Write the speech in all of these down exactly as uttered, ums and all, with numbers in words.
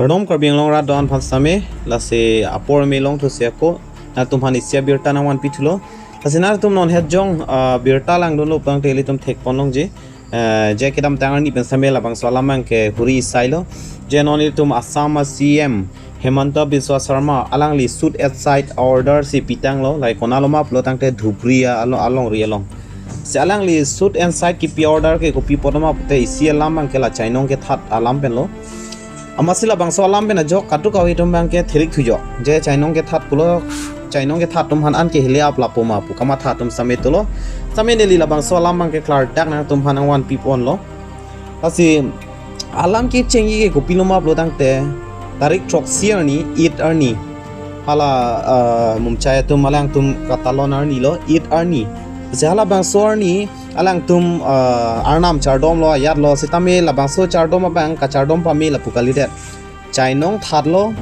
Kardom Karbi Anglong rat do-an aphan sitame, lasi apor me longthusi ako nangtum aphan isi abirta nangvanpi thulo. Lasi nangtum non het jong, ah, birta langdunlo pulotangte ilitum thekpon longji. Eh, je kedamtang arni pen sitame labangso alam abangke huri isailo. Je non ilitum Assam a-C M Himanta Biswa Sarma alangli shoot aside order si pitanglo, lahai konatlo ma pulotangte Dhubri a-, alo-, alongri along. Si alangli shoot aside kipi order ke kopi apotlo ma pute isi alam abangke la chainong kethat alam penlo. Amatsi labangso alam pen ajok kadokave atum abangke therik thujo. Je chainong kethat pulo, chainong kethat atum aphan an ke hile ap lapu ma pu kamatha atum sitame dolo. Sitame neli labangso alam abangke klardak nangtum aphan nangvanpi ponlo. Lasi alam kechengji ke kopilo ma pulotangte tarik throksi arni, eight arni. Hala, ah, mumchai atum alangtum katalon arnilo, eight arni. Si halabangso arni alangtum, ah, arnam chardomlo, ayatlo, sitame labangso chardom abang kachardom pame lapu kalidet. Chainong thatlo,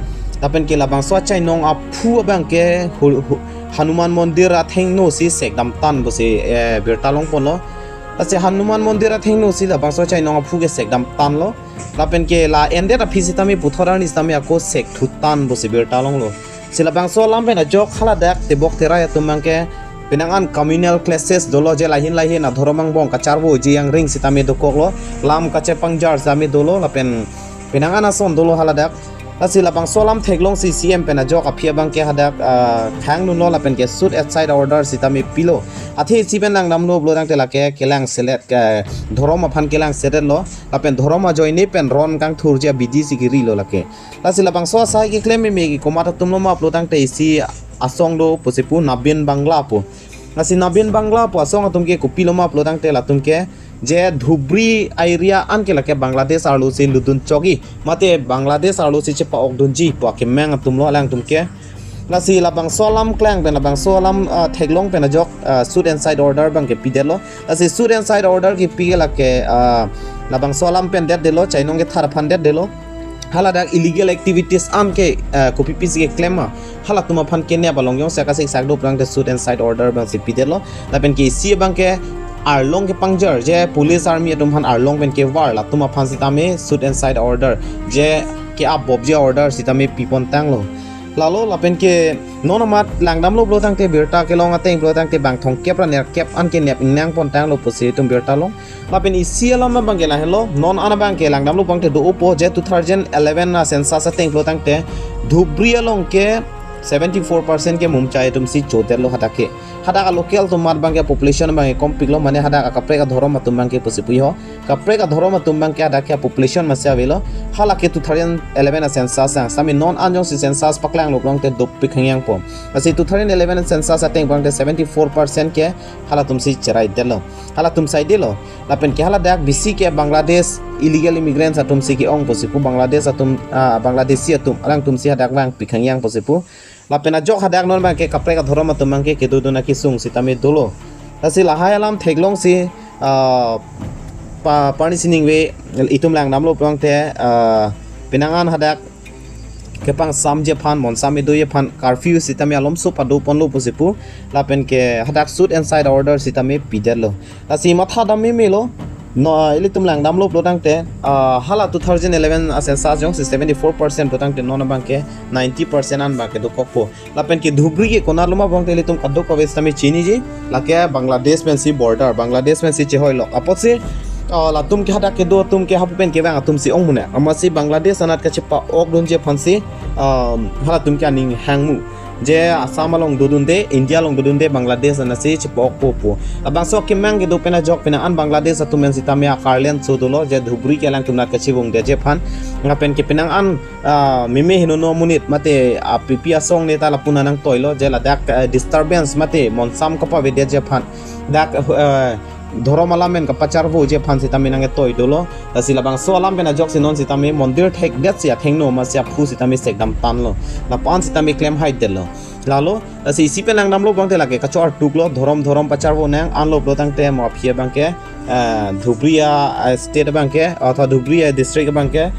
lapen ke labangso achainong aphu abangke hu-, hu-, Hanuman Mondir athengno si sekdamtan pusi, eh, birta longponlo. Lasi Hanuman Mondir athengno si labangso achainong aphu ke sekdamtanlo. Lapen ke la endet aphi sitame puthot arni sitame ako sekthutan pusi birta longlo. Si labangso alam pen ajok haladak tebok terai atum abangke penang an communal clashes dolo, je lahin lahin adhorom angbong kacharvoji angring sitame dokoklo, lam kachepangjar sitame dolo, lapen penang an ason dolo haladak. Lasi labangso alam theklongsi C M pen ajok aphi abangke hadak, ah, khangdunlo lapen ke shoot aside order sitame pilo. Athe isi pen langdamlo pulotangte lake kelang selet ke dhorom aphan kelang seletlo. Lapen dhorom ajoine pen ron kangthurji abidi si kirilo lake. Lasi labangso asai keklem meme ke komat atumlo ma pulotangte isi asong do pusi pu Nabin Bangla pu. Lasi Nabin Bangla pu asong atum ke kopilo ma pulotangte latum ke je Dhubri area an ke lake Bangladesh arlo si ludun chokji. Mate Bangladesh arlo si chepa-okdunji pu akemang atumlo alangtum ke. Lasi labangso alam klang pen labangso alam, ah, theklong pen ajok, ah, shoot aside order abangke pidetlo. Lasi shoot aside order kipi ke lake, ah, labangso alam pen detdetlo, chainong kethat aphan detdetlo. Haladak illegal activities an ke, ah, kopi pisi keklem ma. Halatum aphan kenep along jongsi akasiksak do pulotangte shoot aside order abangsi pidetlo. Lapen ke isi abangke arlong kepangjar je police army atum aphan arlong pen kevar latum aphan sitame shoot aside order je ke-ap bobji order sitame pipontanglo. Lalo lapen ke non amat langdamlo pulotangte birta kelong ateng pulotangte bang thomkep ra nerkep an kenep ingnang pontanglo pusi itum birta long. Lapen isi alam abangke lahenlo, non an abangke langdamlo pulotangte do-opo je two thousand eleven a-census ateng pulotangte Dhubri along ke seventy-four percent ke mumchai atum si chodetlo hadak ke. Hadak a-local atum amat abangke population abangke kompiklo, mane hadak akaprek adhorom atum abangke pusi pu ho. Kaprek adhorom atum abangke hadak ke population masi avelo. Halake two thousand eleven a-census ang sitame non an jongsi census paklanglo pulotangte dopik hangyangpo. Lasi two thousand eleven a-census ateng pulotangte seventy-four percent ke halatum si cheraidetlo. Halatum saidetlo. Lapen ke haladak bisi ke Bangladesh illegal immigrants atum si ke-ong pusi pu Bangladesh atum, ah, Bangladeshi atum alangtum si hadak vangpik hangyang pusi pu. Lapen ajok hadak non abangke kaprek adhorom atum abangke kedodun akesung sitame dolo. Lasi lahai alam theklongsi, ah, pa-, parni sining ve itum langdamlo pulotangte, ah, penang an hadak kepangsamji aphan, monsam idoji aphan curfew sitame alomso padoponlo pusi pu. Lapen ke hadak shoot aside order sitame pidetlo. Lasi mathadam memelo. No, ilitum langdamlo pulotangte, ah, hala two thousand eleven a-census jongsi seventy-four percent pulotangte non abangke ninety percent an abangke dokokpo. Lapen ke Dhubri ke konatlo ma pulotangte ilitum kadokave sitame chiniji. Lake Bangladesh pensi border, Bangladesh pensi chehoilok. Apotsi, ah, latum ke hadak kedo atum ke hapu pen kevang atum si ong mune. Amatsi Bangladesh anat kachepa-okdunji aphansi, ah, halatum ke aning hangmu. Je Assam along dodunde, India along dodunde, Bangladesh anatsi chepa-okpo pu. Labangso akemang kedo pen ajok penang an Bangladesh atum pen sitame akarlen so dolo, je Dhubri ke alangtum anat kachevungdeji aphan. Lapen ke penang an, ah, meme henono amonit mate apipi asong neta lapu-an nangtoilo, je ladak, ah, disturbance mate monsam kapavedeji aphan. Dak, ah, dhorom alam pen kapacharvoji aphan sitame nangketoi dolo. Lasi labangso alam pen ajoksi non sitame mondir thekdetsi athengno masi aphu sitame sekdamtanlo. Lapu-an sitame klemhaidetlo. Lalo, lasi isi pen langdamlo pulotangte lake kacho artuklo, dhorom dhorom pacharvo nang anlo pulotangte mo aphi abangke, ah, Dhubri a, ah, state abangke, atha Dhubri a-district abangke,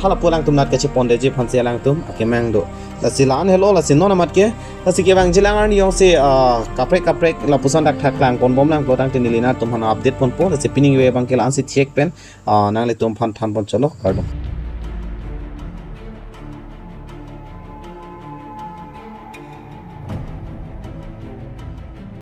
halapu alangtum anat kachepondeji aphansi alangtum akemang do. Lasi la-an helo, lasi non amat ke, lasi kevangjilang arni jongsi, ah, kaprek kaprek lapuson thakthak klangponbomlang pulotangte neli nangtum aphan update ponpo, lasi pining ve abangke la-ansi thek pen, ah, nanglitum aphan thanpon cholo, kardom.